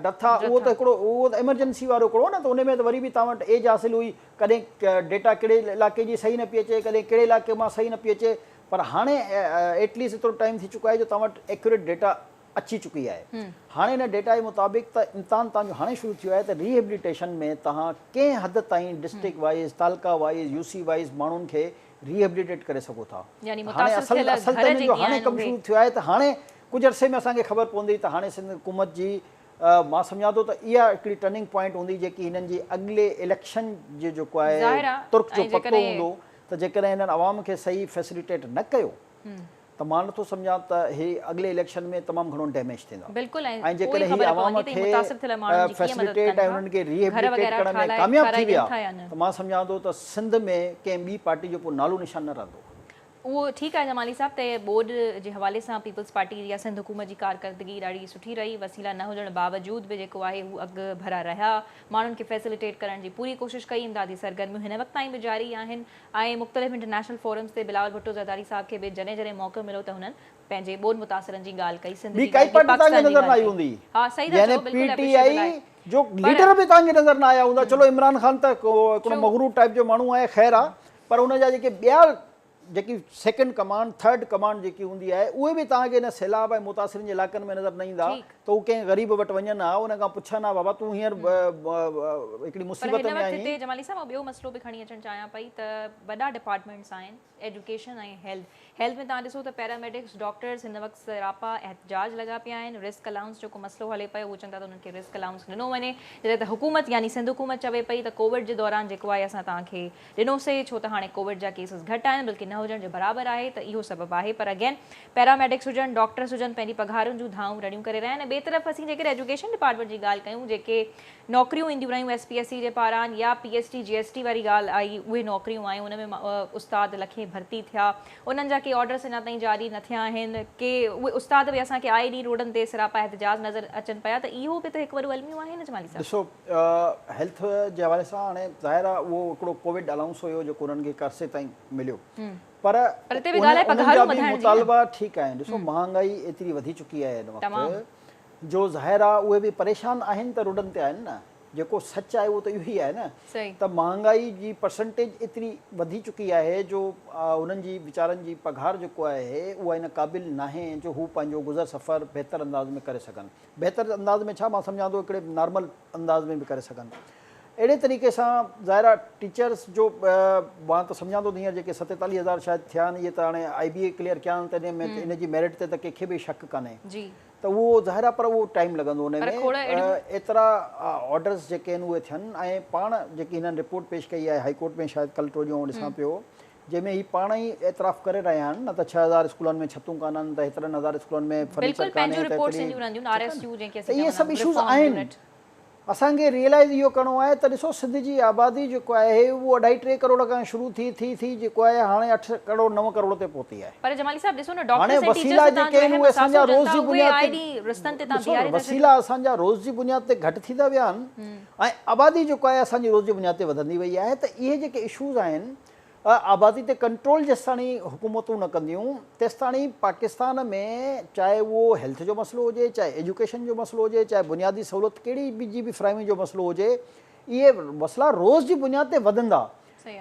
ڊٿا اهو ته هڪڙو اهو ته ايمرجنسي وارو هڪڙو هو نه ته ان ۾ ته وري به توهان وٽ ايج حاصل هئي ڪڏهن ڊيٽا ڪهڙي علائقي جي صحيح نه پئي اچي ڪڏهن ڪهڙي علائقي مان صحيح نه پئي اچي پر هاڻي ايٽ ليسٽ ايترو ٽائيم ٿي چڪو آهي جو توهان وٽ ايڪيوريٽ ڊيٽا اچي چڪي آهي هاڻي ان ڊيٽا جي مطابق ته امتحان توهان جو هاڻي شروع ٿيو آهي ته ريهيبليٽيشن ۾ توهان ڪنهن حد تائين ڊسٽرڪٽ وائيز تعلقا وائيز يو سي وائيز ماڻهن کي ريهيبليٽيٽ ڪري سگهو ٿا يعني هاڻي متاثر اصل ٿيل اصل ته گهر انهن جو جيڪي هاڻي آهن ڪم اهي شروع ٿيو آهي ته هاڻي ڪجهه عرصي ۾ اسان کي خبر پوندي ته هاڻي سنڌ حڪومت جي مان سمجهان ٿو ته اها هڪڙي ٽرننگ پوائنٽ هوندي جيڪي هنن جي اڳلي اليڪشن جي جيڪو آهي ظاهر آ ترڪ جو ۽ پتو جيڪڏهن هوندو ته جيڪڏهن هنن عوام کي صحيح فيسليٽيٽ نه ڪيو ته مان نٿو سمجهان ته هي اڳلي اليڪشن ۾ تمام گهڻو ڊيميج ٿيندا بلڪل ۽ ۽ پوء ئي جيڪڏهن هي خبر عوام پوندي ته هي کي متاثر ٿيل ماڻهن جي ڪيئن مدد فيسليٽيٽ ڪن ۽ ٿا انهن کي گهر ريهيبليٽيٽ وغيره ڪرڻ ۾ ٺاهرائي ڪامياب ٿي ٺاهرائي ويا ڏين ٿا يا نه. ته مان سمجهان ٿو ته سنڌ ۾ ڪنهن ٻي پارٽي جو پوء نالو نشان نه رهندو. اهو ٺيڪ آهي جمالي صاحب ته ٻوڏ جي حوالي سان پيپلز پارٽي يا سنڌ حڪومت جي ڪارڪردگي ڏاڍي سٺي رهي، وسيلا نه هجڻ باوجود به جيڪو آهي هو اڳ ڀرا رهيا، ماڻهن کي فيسليٽيٽ ڪرڻ جي پوري ڪوشش ڪئي، امدادي سرگرميون هن وقت تائين به جاري آهن ۽ مختلف انٽرنيشنل فورمز تي بلاول ڀٽو زرداري صاحب کي به جڏهن جڏهن موقعو مليو ته هنن پنهنجي ٻوڏ متاثرن جي ڳالهه ڪئي، سنڌ ٻي جي ڪائي ڳالهه ڪئي، پارٽي توهان کي پاڪستان جي نظر نه ڳالهه آئي ڪئي. هوندي ها صحيح ٿا يعني چئو پي بلڪل ٽي اپريشيبل آئي آهي جو پر ليڊر به توهان کي نظر نه آيا هوندا چلو عمران خان ته هڪڙو مغرور ٽائيپ جو ماڻهو آهي خير آ پر ان جا جيڪي ٻيا جيڪي سيڪنڊ ڪمانڊ ٿرڊ ڪمانڊ جيڪي هوندي آهي اهي به توهان کي ان سيلاب ۽ متاثرين جي علائقن ۾ نظر نه ايندا ته هو ڪنهن غريب وٽ وڃن ها ان کان پڇن ها بابا تون هينئر هڪڙي پر مصيبت هن ۾ وقت هتي آهين. جمالي صاحب مان ٻيو مسئلو به کڻي اچڻ چاهيان پئي ته وڏا ڊپارٽمينٽس آهن ايجوڪيشن ۽ هيلٿ هيلٿ ۾ توهان ڏسو ته پيراميڊڪس ڊاڪٽرز هن وقت سراپا احتجاج لڳا پيا آهن رسڪ الائونس جو ڪو مسئلو هلي پيو هو چون ٿا ته انهن کي رسڪ الائونس ڏنو وڃي جڏهن ته حڪومت يعني سنڌ حڪومت چوي پئي ته ڪووڊ جي دوران جيڪو آهي اسان توهان کي ڏنو سي ڇو ته هاڻي ڪووڊ جا ڪيسز گهٽ آهن بلڪه نه هجڻ جي برابر آهي ته اهو سبب آهي پر اگين پيراميڊڪس هجن ڊاڪٽرس هجن پنهنجي پگهارن جون ڌائون رڙيون ڪري رهيا آهن ۽ ٻئي طرف اسين جيڪڏهن ايجوڪيشن ڊپارٽمينٽ جي ڳالهه ڪيون جيڪي نوڪريون اينديون رهيون ايس پي ايس سي جي پاران يا P S T G S T واري ڳالهه آئي اهي نوڪريون آيون ان ۾ استاد لکين ڀرتي ٿيا انهن جا ڪي آرڊرس اڃا تائين جاري نه ٿيا آهن ڪي اهي استاد به اسان کي آئي ڏينهن روڊن تي سراپا احتجاج نظر اچن پيا ته اهو به ته هڪ وڏو الميو آهي نه جمالي صاحب. ڏسو هيلٿ جي حوالي سان هاڻي ظاهر آهي اهو هڪڙو ڪووڊ الائونس هيو جيڪو انهن کي هڪ عرصي تائين مليو پر پر هتي به ڳالهه آهي انهن جا پگهارون به وڌائڻ جي نه. مطالبا ٺيڪ آهن ڏسو مهانگائي ايتري وڌي چڪي آهي هن وقت جو ظاهر آهي اهي به پريشان آهن ته روڊن تي آهن نه جيڪو سچ آهي اهو ته اهو ئي آهي نه ته مهانگائي جي پرسنٽيج ايتري وڌي چڪي آهي جو انهن جي ويچارن جي پگهار جيڪو آهي اها ان قابل ناهي جو هو پنهنجو گذر سفر بهتر انداز ۾ ڪري سگهن بهتر انداز ۾ ڇا مان سمجهان ٿو هڪڙي نارمل انداز ۾ به ڪري سگهن اهڙي طريقي سان ظاهر آهي ٽيچرس جو مان ته سمجهان ٿو ته هينئر جيڪي 47 هزار شايد ٿيا آهن اهي ته هاڻي آئي بي اي ڪليئر ڪيا آهن ته ان ۾ ان جي ميرٽ تي ته ڪنهن کي به شڪ ڪانهي ته اهو ظاهر آهي پر اهو ٽائيم لڳندو ان ۾ ايترا آرڊرز جيڪي آهن اهي ٿين ۽ پاڻ جيڪي هنن رپورٽ پيش ڪئي آهي هائي ڪورٽ ۾ شايد ڪل ٽو جو آئون ڏسان پيو جنهن ۾ هي پاڻ ئي اعتراف ڪري رهيا آهن نه ته 6000 اسڪولن ۾ ڇتون ڪانهن ته هيترن هزار اسڪولن ۾ فرنيچر ڪانهي ته ايتري ته اهي سڀ اشوز آهن اسان کي ريئلائيز اهو ڪرڻو آهي ته ڏسو سنڌ جي آبادي جيڪو آهي اهو اڍائي ٽي ڪروڙ کان شروع ٿي ٿي ٿي جيڪو آهي هاڻي اٺ ڪروڙ نو ڪروڙ تي پهتي آهي. پر جمالي صاحب ڏسو نه هاڻي ڊاڪٽرس ۽ وسيلا ٽيچرس تان جيڪي جو آهن اهم اهي اسان اثاثو جا هجن روز ٿا جي اهي بنياد آئي تي ڏينهن رستن تي تان ڏسو نه بيهاري ٿا ڇڏيو. وسيلا اسان جا روز جي بنياد تي گهٽ ٿيندا ويا آهن ۽ آبادي جيڪو آهي اسان جي روز جي بنياد تي وڌندي وئي آهي ته اهي جيڪي اشوز آهن آبادي تي ڪنٽرول جيستاڻي حڪومتون نه ڪنديون تيستاڻي پاڪستان ۾ چاهي اهو هيلٿ جو مسئلو هجي چاهي ايجوڪيشن جو مسئلو هجي چاهي بنيادي سهولت ڪهڙي به جي به فراهمي جو مسئلو هجي اهي مسئلا روز جي بنياد تي وڌندا.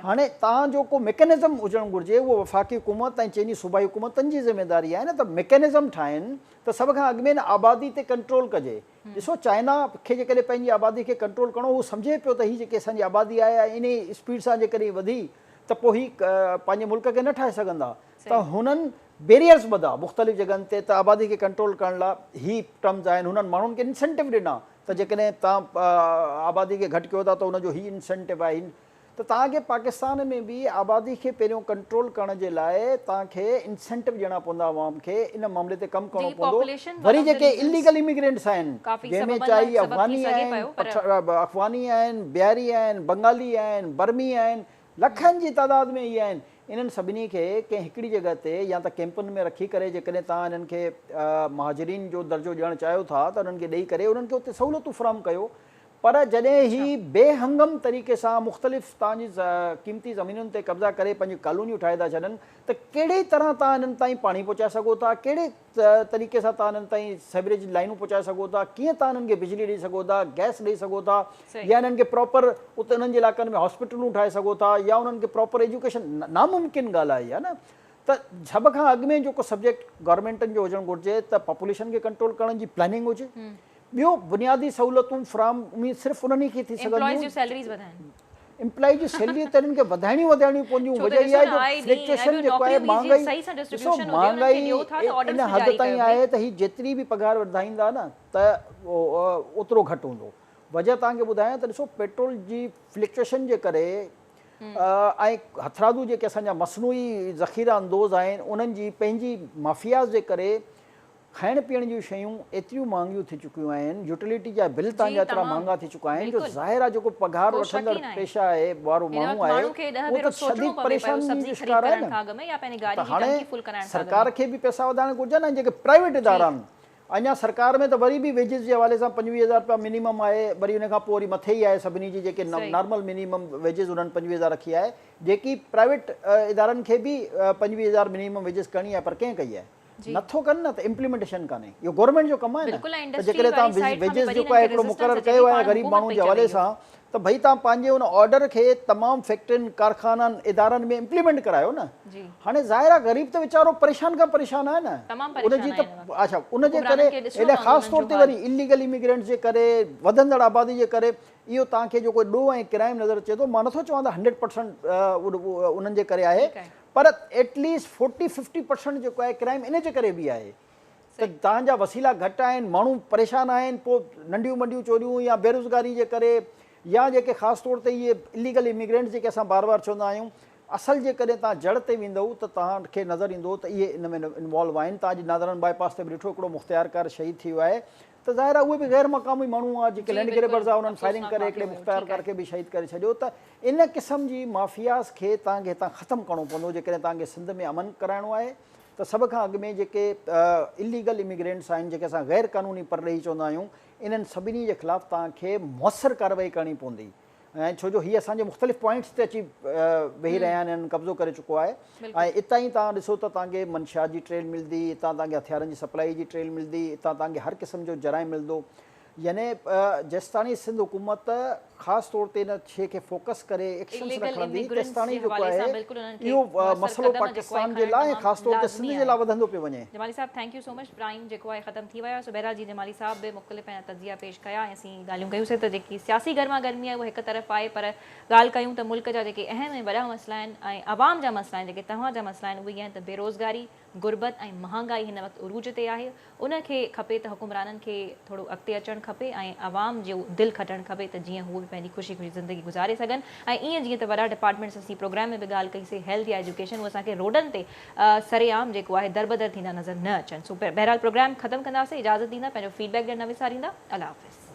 هاڻي توهان جو ڪو ميڪنزم هجڻ گهرجي اهو وفاقي حڪومت ۽ چئني صوبائي حڪومتن جي ذميواري آهي نه ته ميڪنزم ٺاهين ته سڀ کان اڳ ۾ ان آبادي تي ڪنٽرول ڪجي. ڏسو چائنا کي جيڪڏهن پنهنجي آبادي کي ڪنٽرول ڪرڻو هو سمجهي پيو ته هي جيڪي اسان جي آبادي آهي ۽ انهي اسپيڊ سان جيڪڏهن وڌي ته پوء هي پنهنجي ملڪ کي نه ٺاهي سگهندا ته هنن بيريئرز ٻڌا مختلف جڳهن تي ته آبادي کي ڪنٽرول ڪرڻ لاء هي ٽرمز آهن هنن ماڻهن کي انسينٽو ڏنا ته جيڪڏهن توهان آبادي کي گهٽ ڪيو ٿا ته ان جو هي انسينٽو آهي ته توهان کي پاڪستان ۾ به آبادي کي پهريون ڪنٽرول ڪرڻ جي لاء توهان کي انسينٽو ڏيڻا پوندا عوام کي ان معاملي تي ڪم ڪرڻو پوندو وري جيڪي اليگل اميگرينٽس آهن جنهن ۾ چاهي افغاني آهن افغاني آهن بهاري آهن بنگالي آهن برمي آهن لکن جي تعداد ۾ اهي آهن انهن سڀني کي ڪنهن هڪڙي جڳهه تي يا ته ڪيمپن ۾ رکي ڪري جيڪڏهن توهان انهن کي مهاجرين جو درجو ڏيڻ چاهيو ٿا ته انهن کي ڏئي ڪري انهن کي اتي سهولتون فراهم ڪيو پر جڏهن هي بي هنگم طريقي سان مختلف توهان جي قيمتي زمينن تي قبضا ڪري پنهنجون ڪالونيون ٺاهي ٿا ڇڏن ته ڪهڙي طرح توهان انهن تائين پاڻي پهچائي سگهو ٿا، ڪهڙي طريقي سان توهان انهن تائين سيوريج جي لائينون پهچائي سگهو ٿا، ڪيئن توهان انهن کي بجلي ڏئي سگهو ٿا، گئس ڏئي سگهو ٿا يا انهن کي پراپر اتي انهن جي علائقن ۾ هاسپيٽلون ٺاهي سگهو ٿا يا انهن کي پراپر ايجوڪيشن ناممڪن ڳالهه آهي اها نه ته سڀ کان اڳ ۾ جيڪو سبجيڪٽ گورنمينٽن جو هجڻ گهرجي ته پاپوليشن کي ڪنٽرول ڪرڻ جي پلاننگ هجي. ٻيو بنيادي سهولتون فراهم اميد صرف انهن ئي کي ٿي سگهنديون. ايمپلائيز جون سيلريز وڌائين. ايمپلائيز جون سيلريون ته انهن کي وڌائڻيون وڌائڻيون پونديون وجه اها آهي جو فلڪچوئيشن جيڪو آهي مهانگائي ڏسو مهانگائي ان حد تائين آهي ته هي جيتري به پگهار وڌائيندا نه ته اوترو گهٽ هوندو وجه توهان کي ٻڌايان ته ڏسو پيٽرول جي فلڪچوئيشن جي ڪري ۽ هٿرادو جيڪي اسان جا مصنوعي ذخيره اندوز آهن انهن جي پنهنجي مافياز جي ڪري کائڻ پيئڻ جون شيون ايتريون مهانگيون ٿي چڪيون آهن، يوٽيلٽي جا بل تان جا ايترا مهانگا ٿي چڪا آهن جو ظاهر آهي جيڪو پگهار وٺندڙ پيشه آهي وارو ماڻهو آهي اهو ته شديد پريشاني جو شڪار آهي نه ته هاڻي سرڪار کي به پئسا وڌائڻ گهرجن ۽ جيڪي پرائيويٽ ادارا آهن اڃا سرڪار ۾ ته وري به ويجز جي حوالي سان 25 هزار رپيا منيمم آهي وري ان کان پوء وري مٿي ئي آهي سڀني جي جيڪي نارمل منيمم ويجز انهن 25 هزار رکي آهي جيڪي پرائيويٽ ادارن کي به 25 هزار منيمم ويجز ڪرڻي آهي پر ڪنهن ڪئي آهي؟ نٿو ڪن نه ته امپليمينٽيشن ڪانهي اهو گورنمينٽ جو ڪم آهي نه ته جيڪڏهن توهان ويجز جيڪو آهي هڪڙو مقرر ڪيو آهي غريب ماڻهو جي حوالي سان ته ڀئي توهان پنهنجي ان آرڊر کي تمام فيڪٽرين ڪارخانن ادارن ۾ امپليمينٽ ڪرايو نه هاڻي ظاهر آهي غريب ته ويچارو پريشان کان پريشان آهي نه ان جي ته اڇا ان جي ڪري ايڏا خاص طور تي وري اليگل اميگرينٽس جي ڪري وڌندڙ آبادي جي ڪري اهو توهان کي جيڪو ڏوهه ۽ ڪرائم نظر اچي ٿو مان نٿو چوان ته 100% انهن جي ڪري آهي پر at least forty fifty percent جيڪو آهي ڪرائم ان جي ڪري به آهي ته توهان جا وسيلا گهٽ آهن ماڻهو پريشان آهن پوء ننڍيون منڍيون چوريون يا بيروزگاري جي ڪري يا جيڪي خاص طور تي اهي اليگل اميگرينٽس جيڪي اسان بار بار چوندا آهيون اصل جيڪڏهن توهان جڙ تي ويندؤ ته توهان کي نظر ايندو ته اهي ان ۾ انوالو آهن توهان جي نادرن باء پاس تي به ڏٺو هڪڙو مختيارڪار شهيد ٿي ويو آهي ته ظاهر آهي اهي به غير مقامي ماڻهو هئا جيڪي لينڊ گريبرز هئا انهن فائرنگ ڪري هڪڙي مختيارڪار کي به شهيد ڪري ڇڏيو ته ان قسم جي مافياز کي توهان کي هتان ختم ڪرڻو پوندو جيڪڏهن توهان کي سنڌ ۾ امن ڪرائڻو آهي ته سڀ کان اڳ ۾ جيڪي اليگل اميگرينٽس آهن جيڪي اسان غير قانوني پرڏيهي چوندا آهيون انهن سڀني جي خلاف توهان کي موثر ڪارروائي ڪرڻي پوندي ۽ ڇو جو هي اسان جي مختلف پوائنٽس تي اچي ويهي رهيا آهن انهن قبضو ڪري چڪو آهي ۽ اتان ئي توهان ڏسو ته توهان کي منشيات جي ٽريل ملندي اتان توهان کي هٿيارن جي سپلائي جي ٽريل ملندي اتان توهان کي هر قسم جو جرائم ملندو يعني جيستاڻي سنڌ حڪومت خاص طور تي ان شيء کي فوڪس ڪري ايڪشنس نه کڻندي تيستاڻي جيڪو آهي اهو مسئلو پاڪستان جي لاء ۽ خاص طور تي سنڌ جي لاء وڌندو پيو وڃي. جمالي صاحب thank you so much time جيڪو آهي ختم ٿي ويو آهي سو بهرحال جي جمالي صاحب به مختلف پنهنجا تجزيا پيش ڪيا ۽ اسين ڳالهيون ڪيون سي ته جيڪي سياسي گرما گرمي آهي اها هڪ طرف آهي پر ڳالهه ڪيون ته ملڪ جا جيڪي اهم ۽ وڏا مسئلا آهن ۽ عوام جا مسئلا آهن جيڪي توهان جا مسئلا آهن اهي اهي آهن ته بيروزگاري، غربت ۽ مهانگائي هن وقت عروج تي آهي ان کي کپي ته حڪمرانن کي ٿورو اڳتي اچڻ کپي ۽ عوام جو دل کٽڻ کپي ته جيئن هو به پنهنجي خوشي خوشي زندگي گذاري سگهن ۽ ائين جيئن ته وڏا ڊپارٽمينٽس اسين پروگرام ۾ به ڳالهه ڪئي سي هيلٿ يا ايجوڪيشن هو اسان کي روڊن تي سرعام جيڪو آهي دربدر ٿيندا نظر نه اچن سو بهرحال پروگرام ختم ڪنداسين اجازت ڏيندا پنهنجو فيڊ بيڪ ڏيڻ نه وساريندا الله حافظ.